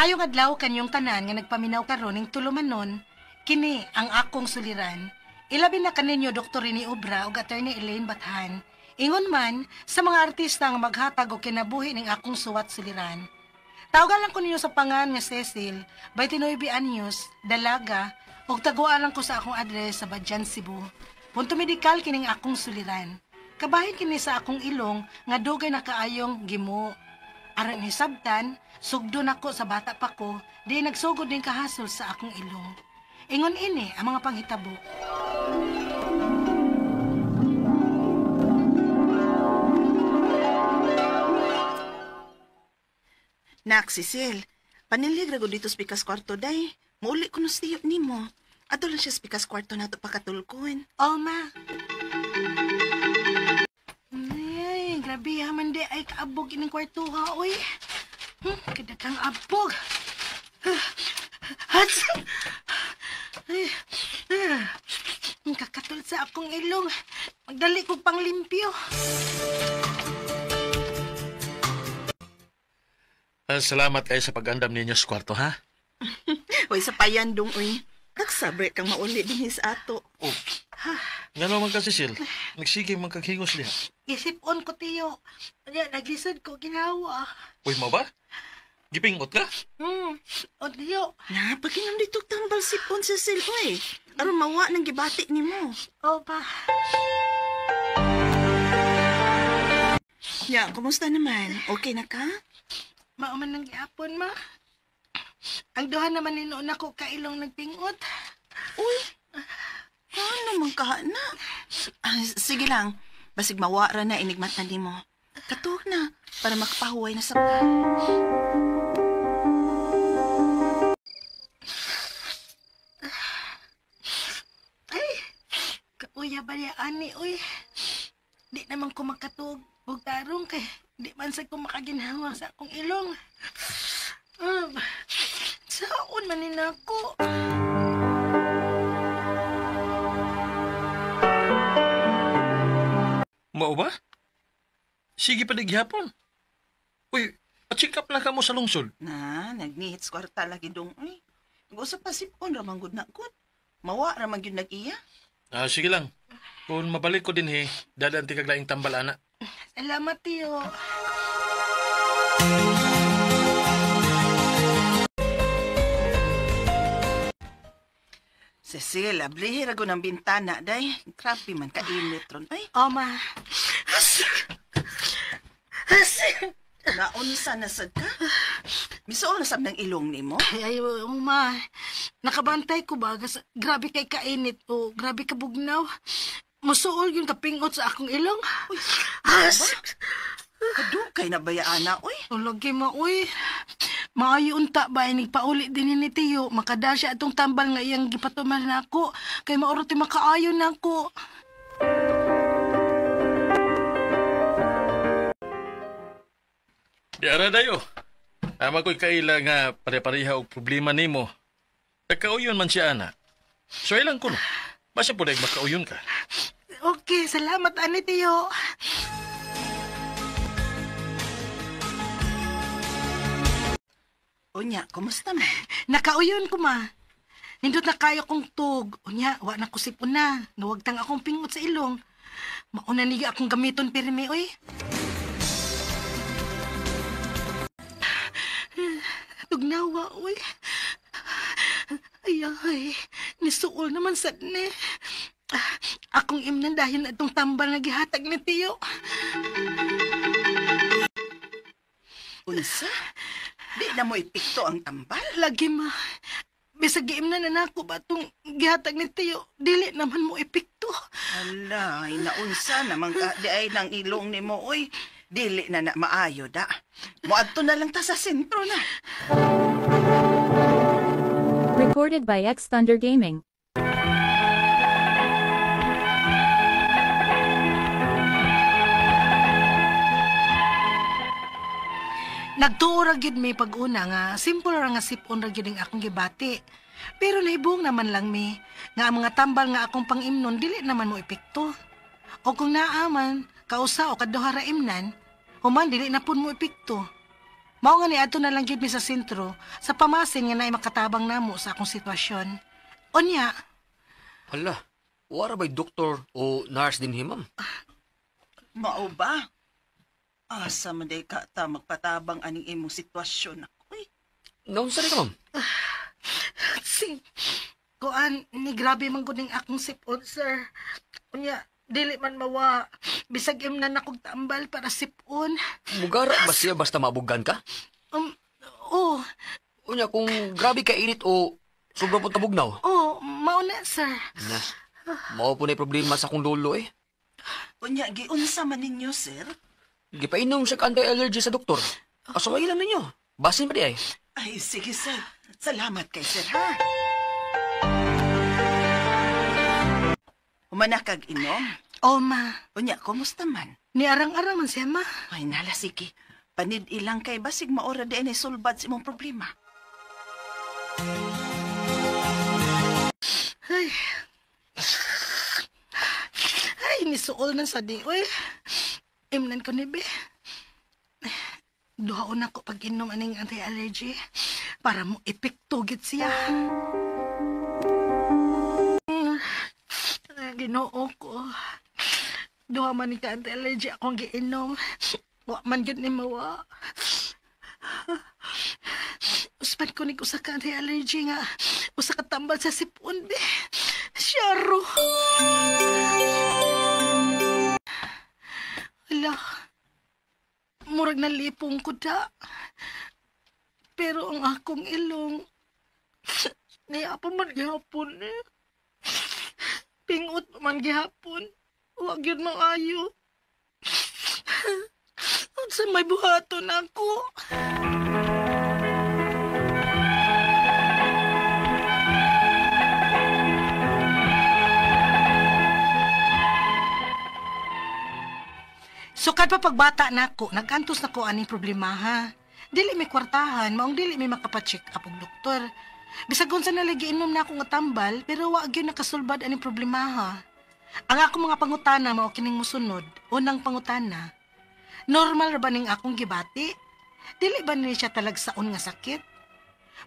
Maayong adlaw kanyong tanan nga nagpaminaw karon ning tulumanon, kini ang akong suliran. Ilabi na kaninyo Dr. Rene Obra ug Attorney Elaine Bathan. Ingon man sa mga artista nga maghatag og kinabuhi ning akong suwat suliran. Tawagan lang ko ninyo sa pangan nga Cecil, 29 anyos, dalaga, ug taguan lang ko sa akong address sa Badyan, Cebu. Punto medikal kining akong suliran. Kabahin kini sa akong ilong nga dugay na kaayong gimo. Aron hisabtan, sugdo nako sa bata pa ko, di nagsugod ning kahasol sa akong ilong. Ingon ini ang mga panghitabo. Nak, Cecil, panilhig ra gud dito sa pikas kwarto day. Muuli ko no siyo nimo. Ato lang siya sa pikas kwarto nato pakatulkon. Oh, ma. Ay, grabe ha man di ay kaabog ining kwarto ha, oy. Kadaghang abog. Hats! Ay, kakatol sa akong ilong. Magdali kong panglimpyo. Salamat kayo sa pag-andam ninyo sa kwarto, ha? Uy, sa payandong, uy. Nagsabre kang mauli din sa ato. Oh. Nga naman ka, Cecil. Nagsige man kag hingos liha. Isip-on ko, tiyo. Naglisod ko, ginawa. Uy, mo ba? Gipingot ka? O, tiyo. Na, pakinam dito tambal sipon, Cecil, uy. Aron mawa ng gibati nimo. O, pa. Ya, kumusta naman? Okay na ka? Mauman ng giapon, ma. Ang duha naman ni noon ako kailong nagpingot. Uy, paano man ka na? Sige lang, basig mawara na inigmata nimo. Katuog na, para makapahuway na sa ka. Ay, kauya ba niya, ani, uy. Di naman ko makatuog. Huwag tarong kay di man sa ko makaginhawa sa akong ilong. Saon man ni nako. Mao ba? Sige pa digyapon. Uy, pa-check up na ka mo sa lungsod. Na, nagnihit sa kwarta lagi dong, uy. Nag-usap pa sipon, ramang good na good. Mawa, ramang yun nag-iya. Sige lang. Kung mabalik ko din, he, dadaan ti kaglaing tambal, ana. Salamat, tiyo. Cecil, ablihi ra ng bintana, day. Grabe man kainit ron. Ay, O, ma. Naunsa na sad ka? Misuol na sab ng ilong nimo? Ay, ay, ma. Nakabantay ko ba? Grabe kay kainit o grabe ka bugnaw. Musuol yung kapingot sa akong ilong. Uy, kadugay na ba ana, uy? Tulog mo, uy. Maayo unta ba, inig pauli din ni Tiyo. Makada siya atong tambal nga iyang gipatuman na ako. Kay mauro ti makaayo na ako. Di ara dayo. Ama ko'y kaila nga pare-pareha og problema nimo. Nagkauyon man siya, ana. So ilang kuno. Basta po dahil makauyon ka. Okay, salamat, ani Tiyo. Unya, kumusta man? Nakauyon ko, ma. Nindot na kayo kong tug. Unya, wa na ko sipon na. Nawagtang akong pingot sa ilong. Mauna niya akong gamiton pirmi, oy. Tugnawa, oy. Ay, ay. Nisuol naman sad ni. Akong imnan dahil na itong tambal na gihatag ni Tiyo. Unsa? Di na mo epekto ang tambal? Lagi, ma. Bisag giimnan na nako ba itong gihatag ni Tiyo, dili naman mo epekto. Ala, ay naunsa naman ka di ay nang ilong nimo, oy. Dili na na maayo da. Moadto na lang ta sa sentro na. Recorded by X Thunder Gaming. Nagtuo ra gyud mi pag-una nga simple ra nga sipon ra gyud ang akong gibati. Pero nahibong naman lang mi nga ang mga tambal nga akong pang-imnon dili naman mo epekto. O kung naa man kausa o kaduha ra imnan, human dili na pud mo epekto. Mao nga niadto na lang gyud mi sa sentro sa pamasin nga naay makatabang namo sa akong sitwasyon. Unya, Hala, wara ba'y doktor o nurse din ma'am? Mao ba? Asa man day ka ta magpatabang aning imong sitwasyon ako. Uy, Naunsa rin ka, ma'am? si kuan ni grabe man gud ning akong sipon, sir. Unya, dili man mawa bisag imnan akong tambal para sipon. Mugara ba siya basta mabugan ka? Oh, Unya, kung grabe ka init o sobrang pong kabugnaw. oh, mao na, sir. Na, mao po na problema sa akong lolo eh. Unya, giunsa man ninyo, sir? Gipainom siya ka anti-allergy sa doktor. Asaway lang ninyo. Basin pa di ay. Ay, sige, sir. Salamat kay sir, ha? Humanakag inom. Oh, ma. Unya, kumusta man? Ni arang-arang man siya, ma. Ay, nala, sige. Panid ilang kay basig maora di ay sulbad sa imong problema. Ay. Ay, nisuol na sa di. Uy, imnan ko ni be. Duhaon ako pag inom aning anti-allergy para mo epekto gid siya. Ginoo ko. Duha man ni ka anti-allergy akong giinom. Wa man gid ni mawa. Uspan ko ni usa ka anti-allergy nga usa ka tambal sa sipon be. Siyaro. Ala. Murag nalipong ko da. Pero ang akong ilong niya pa man gihapon eh. Pingot pa man gihapon. Wa gyud maayo. Unsa may buhaton ako? Sukad pa pagbata nako, nag-antos na ko aning problema ha. Dili may kwartahan, maong dili may makapa-check up og doktor. Bisag unsa na lagi inom na ako nga tambal, pero wa gyud nakasulbad aning problema ha. Ang akong mga pangutana mao kining mosunod. Unang pangutana, normal ra ba ning akong gibati? Dili ba ni siya talagsaon nga sakit?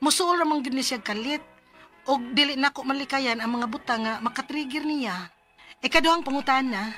Musuol ra man gyud ni siya kalit og dili nako malikayan ang mga butang nga makatrigger niya. Ikaduhang pangutana,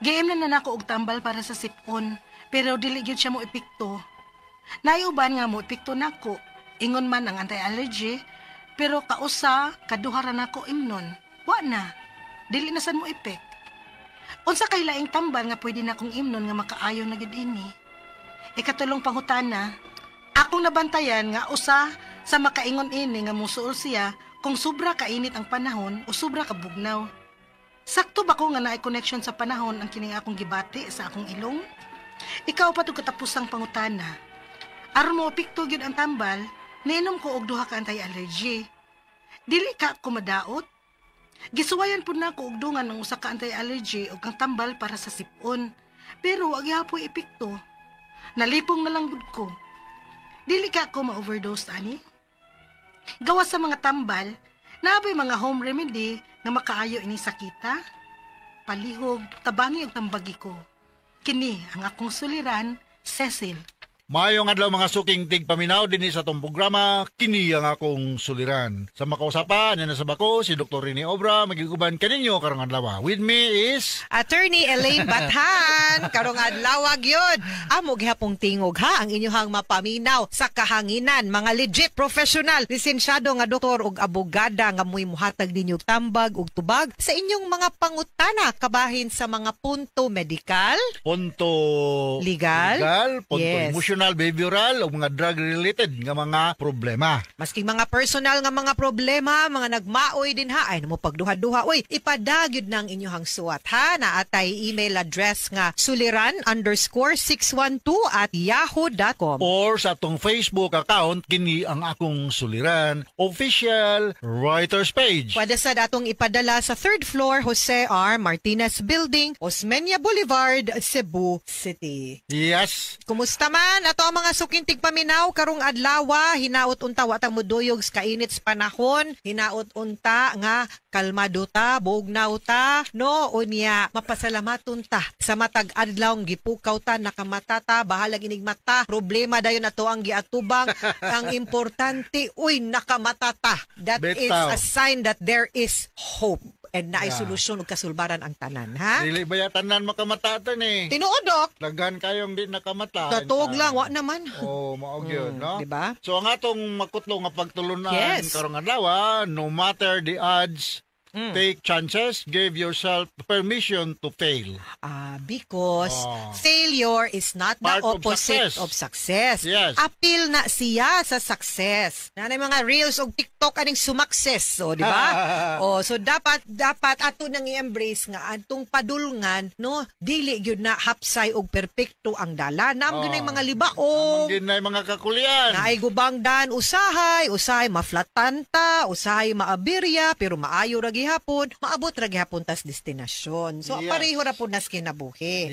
giim na nako og tambal para sa sipon, pero dili gyud siya mo epekto. Naiuban nga mo epekto nako, ingon man ang anti-allergy, pero kausa kaduha ra nako imnon. Wa na. Dili na sad mo epek. Unsa kay laing tambal nga pwede na akong imnon nga makaayo na gyud ini? Ikatulong pangutana, akong nabantayan nga usa sa makaingon ini nga musuol siya kung sobra kainit ang panahon o sobra kabugnaw. Sakto ba ko nga naay connection sa panahon ang kining akong gibati sa akong ilong? Ikaw pa to katapusang pangutana. Aron mo epekto gyud ang tambal, niinom ko og duha ka anti-allergy. Dili ka kumadaot. Gisuwayan pud nako og dungan ng usa ka anti-allergy ug ang tambal para sa sipon. Pero wa gihapoy epekto. Nalipong na lang gud ko. Dili ka ako ma-overdose ani. Gawas sa mga tambal, naabay mga home remedy nga makaayo ini sakita. Palihog, tabangi og tambagi ko. Kini ang akong suliran, Cecil. Maayong adlaw mga suking tigpaminaw dinhi sa atong programa kini ang akong suliran. Sa makausapan niya sa bako si Dr. Rene Obra magiguban kaninyo karong adlaw. With me is Attorney Elaine Bathan. Karong adlaw gyud. Amo gihapong tingog ha ang inyohang mapaminaw sa kahanginan, mga legit professional, lisensyado nga doktor ug abogada nga mo'y muhatag ninyo tambag ug tubag sa inyong mga pangutana kabahin sa mga punto medikal, punto legal, punto yes, emotional, behavioral o mga drug-related nga mga problema. Maski mga personal nga mga problema, mga nagmaoy din ha, ay mo pagduha-duha, uy, ipadagyod ng inyong suwat ha, naatay email address nga suliran_612@yahoo.com. Or sa atong Facebook account, kini ang akong suliran, official writers page. Pwede sa atong ipadala sa 3rd floor, Jose R. Martinez Building, Osmeña Boulevard, Cebu City. Yes. Kumusta man, ato ang mga suking tigpaminaw karong adlaw, hinaot unta wa ta moduyog sa kainit sa panahon, hinaot unta nga kalmado ta, bugnaw ta, no, unya mapasalamaton ta sa matag adlaw gipukaw ta, nakamata ta, bahalag inigmata, problema dayon ato ang giatubang. Ang importante, uy, nakamata ta. That is Bitaw. a sign that there is hope and naay solusyon ug kasulbaran ang tanan, ha? Dili ba ya tanan makamata ni? Tinuod, Dok. Daghan kayong di nakamata. Tatuog lang, wa naman. Oh, mao gyud, no? Di ba? So ang atong makutlo nga pagtulunan karong adlaw, no matter the odds, take chances, give yourself permission to fail. Ah, because failure is not the Part of opposite success. of success. Apil na siya sa success. Nanay mga reels og TikTok aning sumakses, so di ba? Oh, so dapat dapat ato nang i-embrace nga atong padulngan, no, dili gyud na hapsay og perpekto ang dala. Naam gyud na yung mga libaong. Amang na mga kakulian. Naay gubang dan usahay, usahay maflatan ta, usahay maabirya, pero maayo ra gihapon, maabot ra gihapon tas destinasyon. So pareho ra pud nas kinabuhi.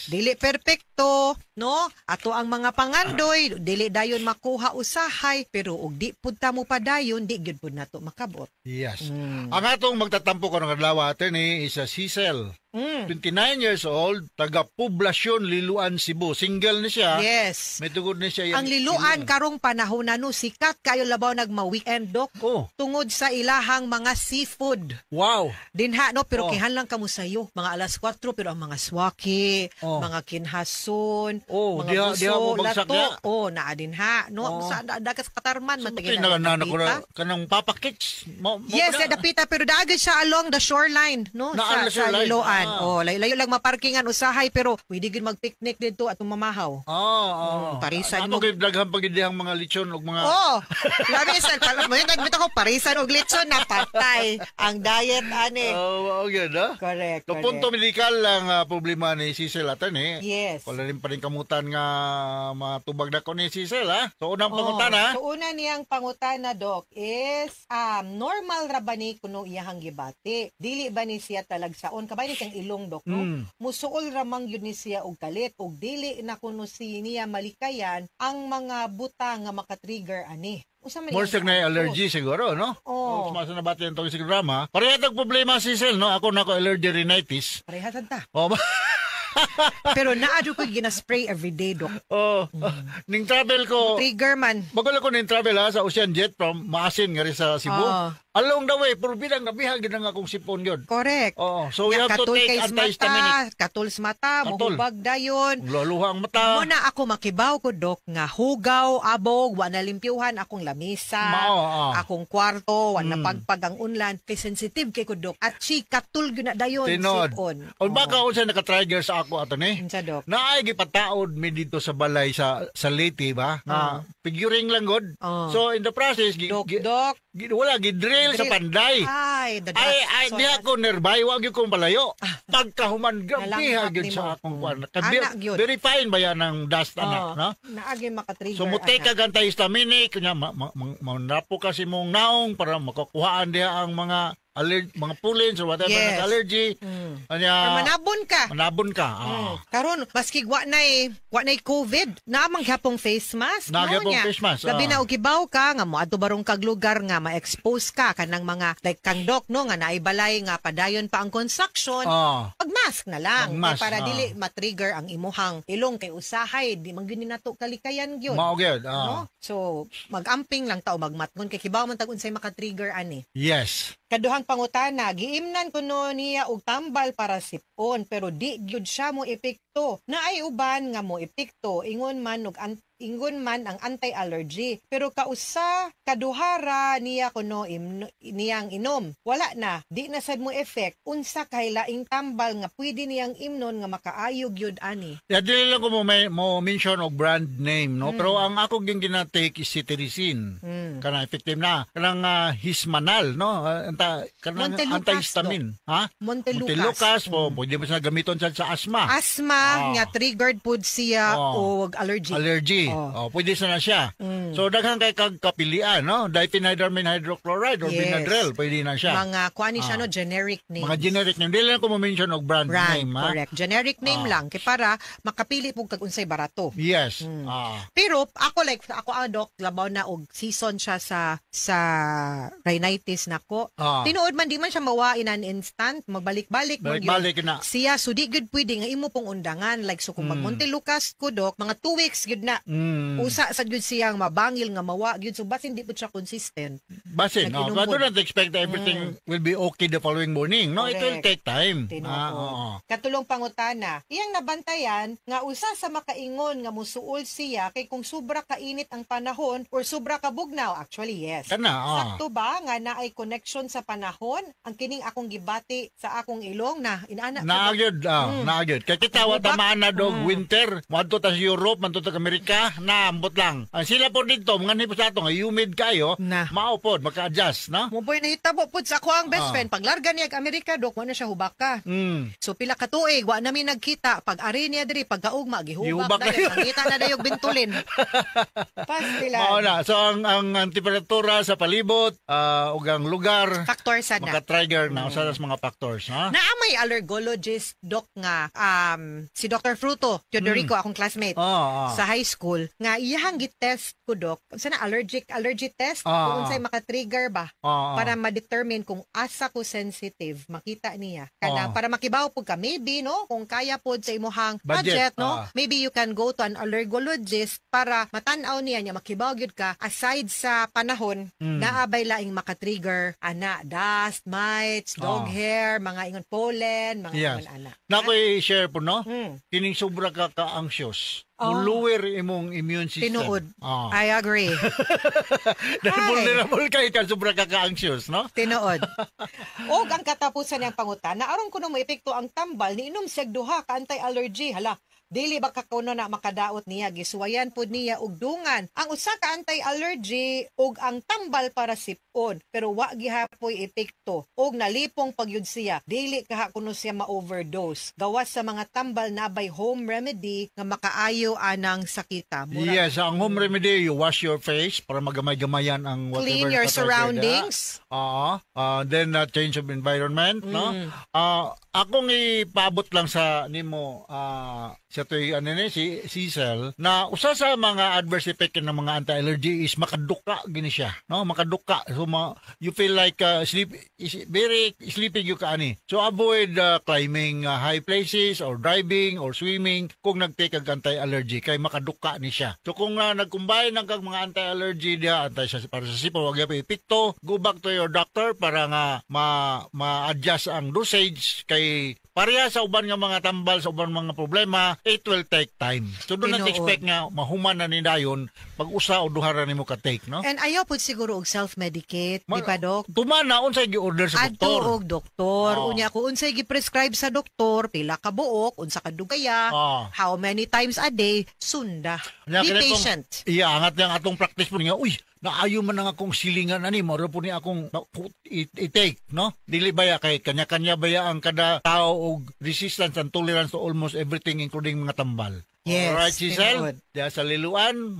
Dili perpekto, no? Ato ang mga pangandoy, dili dayon makuha usahay, pero og di pud ta mo padayon, di gyud pud nato makabot. Yes. Ang atong magtatampo karong adlaw, attorney, is a Cecil. 29 years old, taga Poblasyon, Liloan, Cebu. Single ni siya. May tugod ni siya. Ang Liloan karong panahon na, no, sikat kayo labaw nagma-weekend, Dok. Tungod sa ilahang mga seafood. Dinha, no, pero kihan lang kamo sayo. Mga alas 4, pero ang mga swaki, mga kinhason, mga buso, Diha mo bagsak lato, diha. oh, naa dinha, no, sa dagas katarman man Sa tagin na na ko na kanang Papa Kits. Mo Yes, na. sa dapita, pero daagad siya along the shoreline, no, Na sa, along the sa shoreline. Liloan. Oh, layo lang maparkingan usahay, pero pwede gyud mag-picnic dito at mamahaw. Parisan Ano mo. kay daghan pag dihang mga lechon ug mga Oh, labi sa mo yun nagbita ko parisan og litson na patay ang diet ani. Oh, okay, no? Correct, So, correct. punto medikal lang problema ni Cecil attorney. Wala rin pa rin kamutan nga matubag na ko ni Cecil, ha? So, unang pangutana. So una niyang pangutana, Doc, is normal ra ba ni kuno iyahang gibati? Dili ba ni siya talagsaon? Kabay ni siyang ilong, Dok, no? Musuol ra man gyud ni siya og kalit og dili na kuno si niya malikayan ang mga butang nga makatrigger ani. Usa man More iyang sa na allergy siguro, no? Oo. Oh. Mas na bati ang siguro drama. Pareha tag problema, Cecil, no? Ako na ko allergy rhinitis. Parehas ta. Oh, Pero naa ko gina-spray everyday, Dok. Oh, ning travel ko. Trigger man. Bago lang ko ning travel ha, sa Ocean Jet from Maasin nga rin sa Cebu. Along the way, puro bilang nabihag gid ang akong sipon yun. Correct. Oo. So we Nya, have to katul take kay sa antihistaminic. mata, katul sa mata, Katul. muhubag dayon. Luluha ang mata. Mo na ako makibaw ko, Dok, nga hugaw, abog, wa na limpyuhan akong lamisa, Mao, akong kwarto, wa na pagpag ang unlan. Kay sensitive kay ko, Dok. At si katul gyud na dayon Tinod. sipon. O baka unsa naka-trigger sa ako ato ni? Unsa, Dok? Naay gipataod mi dito sa balay sa Leyte ba? Nga figuring lang god. So in the process Dok, Dok. Wala gidrill sa Drill. Panday. Ay, the Ay, dust. ay, So, di ako nearby, wag gyud kong palayo. Pagkahuman, grabe Nalanghap gyud nimo. sa akong kuan. Anak gyud. Very fine ba yan ang dust, anak, no? Naagi makatrigger. So mutake anak. ka antihistaminic, kunya ma, ka si mong naong para makakuhaan diha ang mga mga pollens or whatever na allergy. Anya, Or manabon ka. Manabon ka. Karon maski wa nay COVID, naamang gyapong face mask. Naa No, gyapong nya. face mask, Labi na og kibaw ka nga moadto barong kag lugar nga ma-expose ka kanang mga like kang Dok, no, nga naay balay nga padayon pa ang construction. Pag-mask na lang Mag-mask, kay para dili ma-trigger ang imuhang ilong kay usahay di man gyud ni nato kalikayan gyud. Mao gyud. No? So mag-amping lang ta o magmatngon kay kibaw man tag unsay maka-trigger ani. Kaduhang pangutana, giimnan kuno niya og tambal para sipon pero di gyud siya mo epekto. Naay uban nga mo epekto ingon man ang anti-allergy pero kausa kaduhara niya kuno niyang inom. Wala na, di na sad mo effect. Unsa kay laing tambal nga pwede niyang imnon nga makaayo gyud ani? Yeah, dili lang ko mo mention og brand name, no? Pero ang ako gyud gina-take is cetirizine. Kanang effective na. Kanang Hismanal, no? Kanang Montelukast, antihistamine. Ha? Montelukast. Montelukast po. Pwede mo siya gamiton sa asthma. Asthma, nga triggered pud siya og allergy. Allergy. Oh. Oh, pwede sana siya. So daghan kay kag kapilian, no? Diphenhydramine hydrochloride or Benadryl, pwede na siya. Mga kuan ni siya, no, generic name. Mga generic name. Dili lang ko mo-mention og brand, brand, name, ha? Correct. Generic name lang kay para makapili pud kag unsay barato. Yes. Pero ako, like ako ang doc, labaw na og season siya sa rhinitis nako. Tinuod man, di man siya mawa in an instant, magbalik-balik man gyud Balik-balik na. siya. So di gyud pwede nga imo pong undangan, like, so kung mag Montelukast ko, dok, mga 2 weeks gyud na. Usa sa gyud siyang mabangil nga mawa gyud, so basin di pud siya consistent. Basin, no? Nag-inom But do po. not expect that everything will be okay the following morning. No, it will Correct. take time. Tinuod. Oo. Katulong pangutana, iyang nabantayan nga usa sa makaingon nga musuol siya kay kung sobra kainit ang panahon or sobra kabugnaw. Actually, yes. Kana, ah. Sakto ba nga naay connection sa panahon ang kining akong gibati sa akong ilong na inana? Naa gyud, naa gyud. Kay kita wa tamaan na dog winter. Moadto ta sa Europe, moadto ta sa Amerika, na ambot lang. Ang sila po dito, mga nipo sa ato nga humid kayo, Na. mao pod maka-adjust, no? Mo boy, nahitabo pud sa ako ang best friend paglarga niya ag Amerika, dok, wa na siya hubaka. So pila ka tuig wa na mi nagkita. Pag ari niya diri pagkaugma, gihubak Gihubak dayon, na. mangita na dayog Ventolin. Pastilan. Mao na. So ang temperatura sa palibot, ug ang lugar Factor sad na. maka-trigger na usa sa mga factors, ha? Naa may allergologist, doc, nga si Dr. Fruto Teodorico, akong classmate sa high school, nga iyahang gi-test ko, doc, unsa na allergic allergy test, kung unsay maka-trigger ba para ma-determine kung asa ko sensitive, makita niya kana para makibaw pud ka maybe, no, kung kaya pod sa imuhang Budget, budget, no, maybe you can go to an allergologist para matan-aw niya niya, makibaw gyud ka aside sa panahon, naa bay laing maka-trigger ana, dust mites, dog hair, mga ingon pollen, mga ingon ana. Na ko i-share po, no? Kining sobra ka ka-anxious. Mo-lower imong immune system. Tinuod. I agree. Dahil Ay. vulnerable kay ka sobra ka ka-anxious, no? Tinuod. Og ang katapusan niyang pangutana, aron kuno moepekto ang tambal, niinom siya duha ka anti-allergy. Hala, dili ba kakuno na makadaot niya? Gisuwayan pud niya og dungan ang usa ka anti-allergy ug ang tambal para sipon, pero wa gihapoy epekto og nalipong pagyud siya. Dili kaha kuno siya ma-overdose? Gawas sa mga tambal, naa bay home remedy nga makaayo anang sakita? Murag Yes, ang home remedy, you wash your face para magamay-gamayan ang whatever clean your nakatrigger surroundings. diha. Oo. Then change of environment, no? Akong ipaabot lang sa nimo sa toy ano ni si Cecil na usa sa mga adverse effect ng mga anti-allergy is makaduka gini siya, no? Makaduka. So you feel like sleep is very sleepy you ka ani. So avoid climbing high places or driving or swimming kung nag-take kag anti-allergy kay makaduka ni siya. So kung nag-combine ang kag mga anti-allergy diha, anti sa para sa sipon, wag gyud epekto, go back to your doctor para nga ma ma-adjust ang dosage kay pareha sa uban nga mga tambal sa uban mga problema, it will take time. So do not expect nga mahuman na ni dayon pag usa o duha ra nimo ka take, no? And ayaw pud siguro og self-medicate, di ba, dok? Tumana unsay gi-order sa Adto doktor. og doktor. Oo. Unya kung unsay gi-prescribe sa doktor, pila ka buok, unsa ka dugaya, how many times a day, sunda. Nya, Be kini kong- patient. Iya, angat yang atong practice po nga, uy, naayo man ang akong silingan ani, mao po ni akong i-take, no? Dili baya kay kanya-kanya baya ang kada tao og resistance and tolerance to almost everything, including mga tambal. Yes, Alright, Cecil, tinuod. diya sa Liloan,